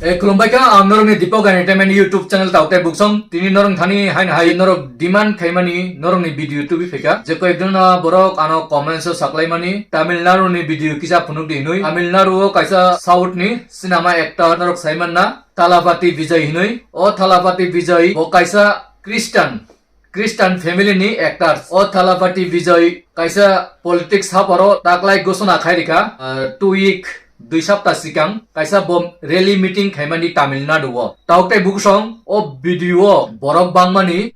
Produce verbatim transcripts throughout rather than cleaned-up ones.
E, khulumbai kha, ang norokni Deepak Entertainment YouTube channel taukte buksong. Tini norok thani haino hai norok demand khaimani norokni video tubi phaikha. Je koyekjon na borok ano comments o saklaimani Tamil Nadu ni video kisa phunuk di hinui. Tamil Nadu o kaisa South ni cinema actor norok saimanna Thalapathy Vijay hinui. O Thalapathy Vijay bo kaisa Christian Christian family ni actors. O Thalapathy Vijay kaisa politics haparo taklai gosona khairikha, ah, two week, dui sapta sikang kaisa bom rally meeting khaimani Tamil Nadu o. Taukte buksong o video o borok bangmani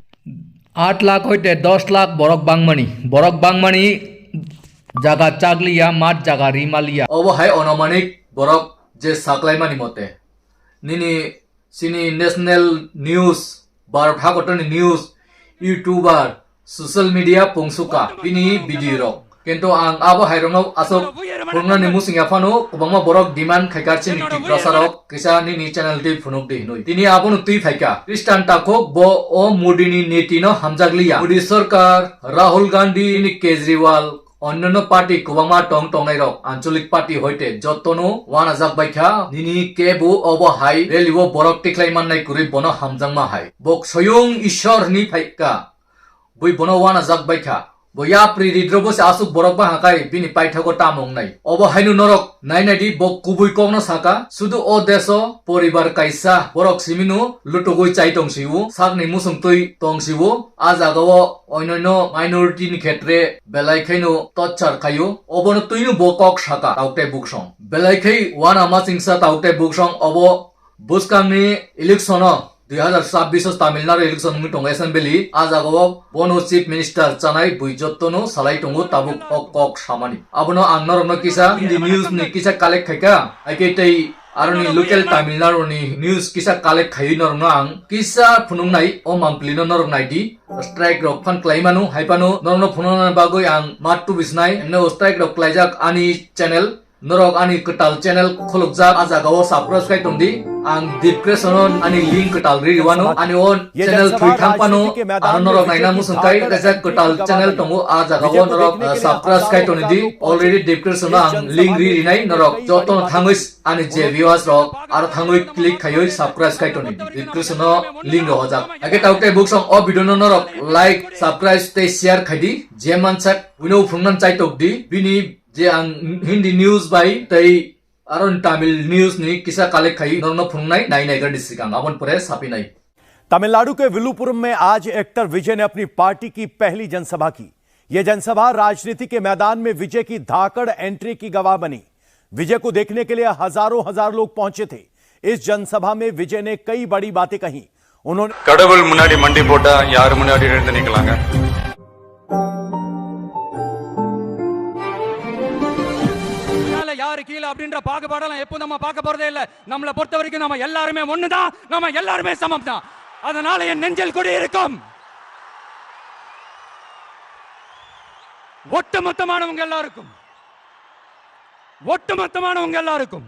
aat lakh hoite dos lakh borok bangmani. Borok bangmani jaga chakliya, mat jaga rimaliya. Obo hai onomanik borok je saklaimani mote. Nini chini national news, Bharat hakotorni news, YouTuber, social media pungsuka bini video rok. Kintu ang abo hairokno aswk phunuknani musing yaphano kwbangma borok demand khaikha chini Tiprasa rok kisa nini channel twi phunuk di hinui. Tini abono twi phaikha. Christian takhuk bo o Modi ni niti no hamjakliya. Modi sarkar, Rahul Gandhi, nini Kejriwal, Onnono party kwbangma tong tongnairok, anchalik party hoite jottono uanajak baikha, nini kebo obo hai rally o borok tikhlai mannai kwrwi bono hamjakma hai. Bo soyung Ishwar hwnwi phaikha, bui bono uanajak baikha. Bo yapri ridrobo se aswk borok bahakai bini paithago tamo wngnai. Obo haino norok nainai di, bo kubui kokno saka, sudu o deso poribar kaisa borok simino lutugwi chai tong sio, sakni musung twi tong sio, a jagao oinoino minority ni khetre belai khaino torture khaio, obono twino bo kok saka taukte buksong. Belai khai uana machingsa taukte buksong obo bwskangni election o dui hazar chabbish o Tamil Nadu election wngwi tongo assembly, a jagao bono chief minister chanai bui jottono salai tongo tabuk o kok samani. Abono ang norokno kisa Hindi news ni kisa collect khaikha, haikhe tei aroni local Tamil Nadu ni news kisa collect khaiwi norokno ang kisa phunuknai, o mampli no norok naidi. Strike rok phan khlai mano, hai phano norokno phunukna bagwi ang mat tubisnai, emne o strike rok khlaijak ani channel, norok ani kwtal channel khulukjak, a jagao subscribe khai tongdi. Ang description o ani link kwtal ri riwano, ani o channel thwi thang phano ano norok naina musung kai kaisa kwtal channel tongo, a jagao norok, uh, subscribe khai tongdi. Already description o ang link ri rinai, norok jotono thangwi ani je viewers rok aro thangwi click khaiwi subscribe khai tongdi. Description o link rok hojak. Haikhe taukte buksong o video no norok like, subscribe tei share khaidi. Je mansak wino phunuknani chaitok di. Bini je ang Hindi news bai tei aro Tamil news ni kisa collect khai norokno phunuknai, nai nai gadi sikang abon pore sapinai. Tamil Nadu के विलुपुरम में आज एक्टर विजय ने अपनी पार्टी की पहली जनसभा की। ये जनसभा राजनीति के मैदान में विजय की धाकड़ एंट्री की गवाह बनी। विजय को देखने के लिए हजारों हजार लोग पहुंचे थे। इस जनसभा में विजय ने कई बड़ी बातें कही। उन्होंने கடவுள் முன்னாடி மண்டி போட்டா, யார் முன்னாடி எழுந்து நிக்கலாங்க? மேல யாரு கீழே அப்படின்ற பாகுபாடெல்லாம் எப்போ நம்ம பார்க்க போறதே இல்ல. நம்மளை பொறுத்த வரைக்கும் நம்ம எல்லாருமே ஒண்ணுதான், நம்ம எல்லாருமே சமம் தான். அதனால என் நெஞ்சில் குடி இருக்கும் ஒட்டுமொத்தமானவங்க எல்லாருக்கும், ஒட்டுமொத்தமானவங்க எல்லாருக்கும்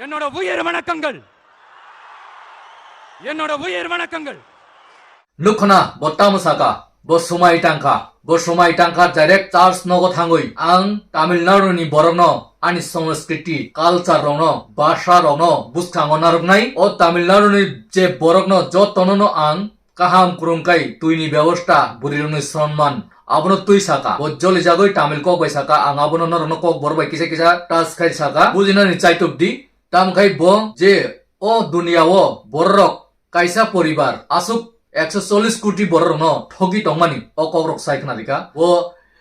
என்னோட உயிர் வணக்கங்கள், என்னோட உயிர் வணக்கங்கள். Nukhna, bo tamo saka, bo sumai tangkha, bo sumai tangkha direct church nogo thangwi ang Tamil Nadu ni borokno ani sanskriti, culture rokno, bhasha rokno bwskango narwknai. O Tamil Nadu ni je borokno jotono no ang kaham kwrwng kai twini bebosta, bwrwirokni sonman abono twi saka. Bo jolijagwi Tamil kok bai saka, ang abono norokno kok borok bai kisa kisa touch khai saka, bujinani chaitok di. Tamkhai bo je o duniya o bororok kaisa poribar aswk ekso chollish koti bororokno thogi tongmani o kokrok sai khna rikha. Bo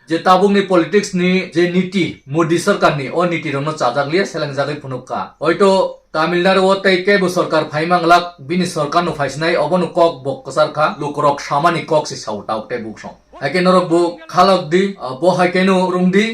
je tabukni politics ni je niti, Modi sarkar ni o niti rokno chajak liya, selengjagwi phunuk kha. Hoito Tamil Nadu o tei kebo sarkar phai manglak, bini sarkar no phaisinai obono kok bo kwchar kha, lukurok samani kok se sao tabuk tei buksong. Haikhe norok bo khalok di, ah, bo haikhe no rung di,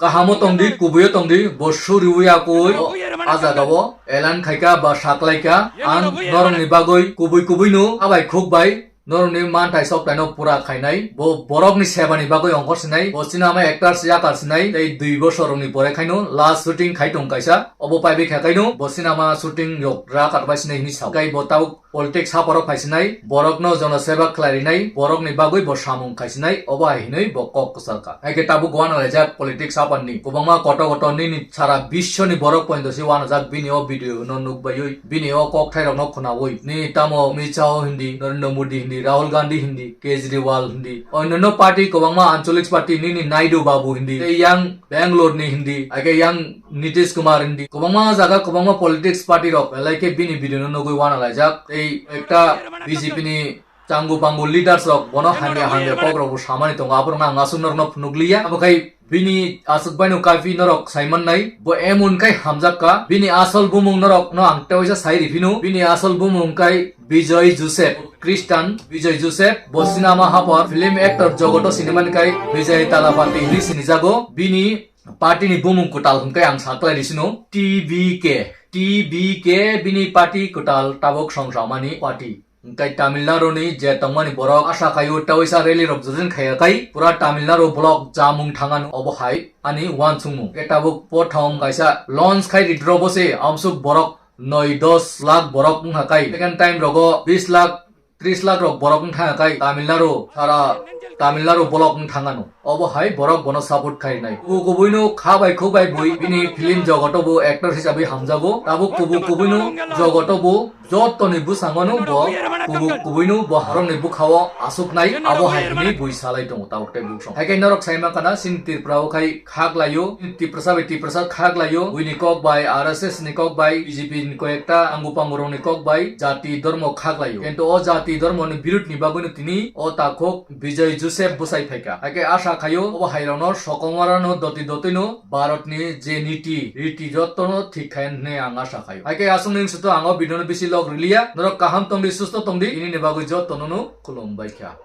kahamo tong di, kubuio tong di, bo suriwi akui o, a jaga o elan khaikha ba saklaikha, ang norokni bagwi kubui kubui no abai khuk bai Norokni manthai soktaino pura khainai, bo borokni sebani bagwi ongkhor sinai, bo sinama actor se yakar sinai, tei dui bosorokni pore khaino last shooting khai tong kaisa, obo paibai kha kaino bo sinama shooting rok ra karbai sinai hinwi sao. Tei bo tabuk politics haporo phaisinai, borokno jono seba khlairinai, borokni bagwi bo samung khaisinai, obo hai hinwi bo kok kwcharkha. Haikhe tabuk wanalaijak politics haparni kwbangma koto koto nini sara biswni borok pointo se wanajak bini o video no nukbaiwi, bini o kokthairokno khwnawi. Nini tamo Amit Shah o hindi, Narendra Modi hindi, Rahul Gandhi hindi, Kejriwal hindi, onno party kwbangma ancholic party nini Naidu Babu hindi, tei yang Bangalore ni hindi, haikhe yang Nitish Kumar hindi, kwbangma jaga kwbangma politics party rok belai khe bini video no nugwi wanalaijak. Tei ekta B J P ni changu pangu leaders rok bono hamya hamya kok rok bo samani tongo, aborok no ang aswk norok no phunukliya. Abo khai bini aswk baino kaiphi norok saimannai, bo emon khai hamjak ka. Bini asol bumung norok no ang tewaisa sai riphino, bini asol bumung khai Bijoy Joseph, Christian Bijoy Joseph, bo sinama hapor film actor jogoto sinimani khai Vijay Talapati hinwi sinijago. Bini party ni bumung kwtal hwnkhe ang saklai risino T B K. T B K bini party kwtal tabuk songsamani party. Hwnkhe Tamil Nadu ni je tongmani borok asa khaio tewaisa rally rok join khaiya khai pura Tamil Nadu block jamung thangano obo hai ani uansukmung. Hwnkhe tabuk prothom kaisa launch khai ridro bo se amsuk borok noi dos lakh borok wngkha khai. Second time rogo bis lakh tris lakh rok borok wng thangkha khai Tamil Nadu, sara Tamil Nadu block wng thangano. Obo hai borok bono support khainai. Kubu kubuino kha bai khuk bai bui bini film jogoto bo actor hisabe hamjago. Tabuk kubu kubuino jogoto bo jotoni bwsangano bo kubu kubuino bo harokni bwkhao asuknai. Abo hai hinwi bui salai tongo tabuk tei buk song. Haikhe norok saima kana sin Tripura o khai khaklaio, Tiprasa bai Tiprasa khaklaio, buini kok bai, R S S ni kok bai, B J P ni koyekta angu pangu rokni kok bai, jati dormo khaklaio. Kintu o jati dormo ni birut ni bagwi no tini o takhuk Bijoy Joseph bwsai phaikha. Haikhe asa khaio, obo hai rokno sokomorano doti doti no Bharat ni je niti, riti jotono thik khai hwnwi ang asa khaio. Haikhe aswk ning suto ang o video no bisi log riliya, norok kaham tongdi, susto tongdi, ini ni bagwi jotono no khulum bai kha.